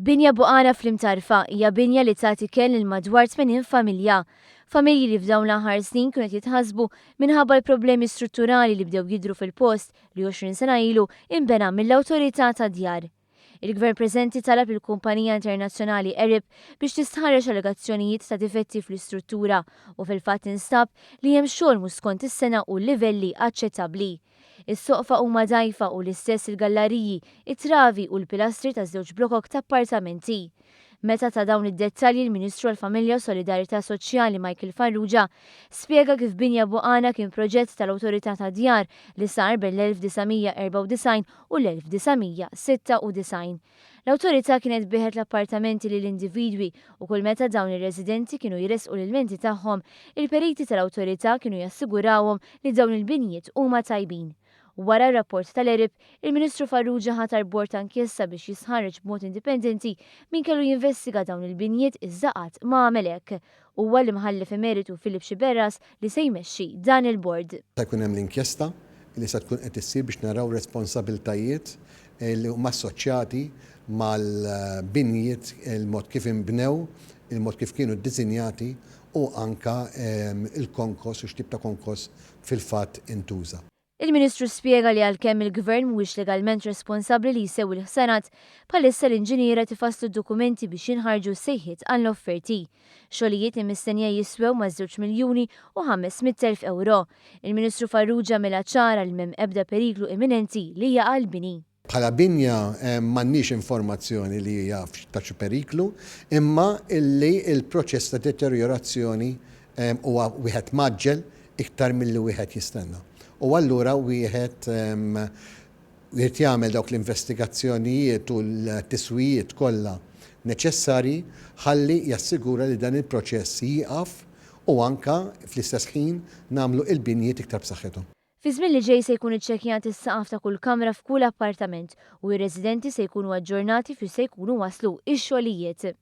Binja Buqana fl-Imtarfa hija binja li tagħti kenn lil madwar 80 familja. Familji li f'dawn l-aħħar snin kienu qed jitħassbu minħabba l-problemi strutturali li bdew jidhru fil-post li 20 sena ilu inbena mill-Awtorità tad-Djar. Il-Gvern preżenti talab lill-kumpanija internazzjonali Arup biex tistħarreġ allegazzjonijiet ta' difetti fl-istruttura u fil-fatt instab li hemm xogħol mhux skont is-sena u l-livelli aċċettabbli. Is-soqfa huma dgħajfa u l-istess il-gallariji, it-travi u l-pilastri taż-żewġ blokok ta' appartamenti. Meta ta dawn id-dettalji l-Ministru għall-Familja u Solidarjetà Soċjali Michael Farrugia spjega kif Binja Buqana kien proġett tal-Awtorità tad-Djar li sar bejn l-1994 u l-1996. L-Awtorità kienet biegħet l-appartamenti lil individwi u kull meta dawn ir-residenti kienu jressqu l-ilmenti tagħhom, il-periti tal-Awtorità kienu jassigurawhom li dawn il-binjiet huma tajbin. Wara r-rapport tal-ERIP, il-Ministru Farrugia ħatar bord ta' inkjesta biex jistħarreġ b'mod indipendenti min kellu jinvestiga dawn il-binjiet iżda qatt ma għamel hekk. Huwa l-Imħallef Emeritu Philip Sciberras li se jmexxi dan il-bord. Se jkun hemm l-inkjesta li se tkun qed issir biex naraw responsabiltajiet li huma assoċjati mal-binjiet, il-mod kif inbnew, il-mod kif kienu ddisinjati u anke l-konkos u x'tip ta' konkos fil-fatt intuża. Il-Ministru spjega li għalkemm il-Gvern mhuwiex legalment responsabbli li jsewwi l-ħsarat, bħalissa l-inġiniera qed ifasslu d-dokumenti biex jinħarġu s-sejħiet għall-offerti. Xogħlijiet li mistennija jiswew maż-żewġ miljuni u 500,000 ewro. Il-Ministru Farrugia għamilha ċara li m'hemm ebda periklu imminenti li jaqa' l-bini. Bħala binja m'għandniex informazzjoni li hija ta' xi periklu, imma illi l-proċess ta' deterjorazzjoni huwa wieħed mgħaġġel iktar milli wieħed jistenna. U allura wieħed irid jagħmel dawk l-investigazzjonijiet u l-tiswijiet kollha neċessarji ħalli jassigura li dan il-proċess jieqaf u anke fl-istess ħin nagħmlu l-binjiet iktar b'saħħithom. Fiż-żmien li ġej se jkun iċċekkjat is-saqaf ta' kull kamra f'kull appartament u r-residenti se jkunu aġġornati fiex se jkunu waslu x-xogħlijiet.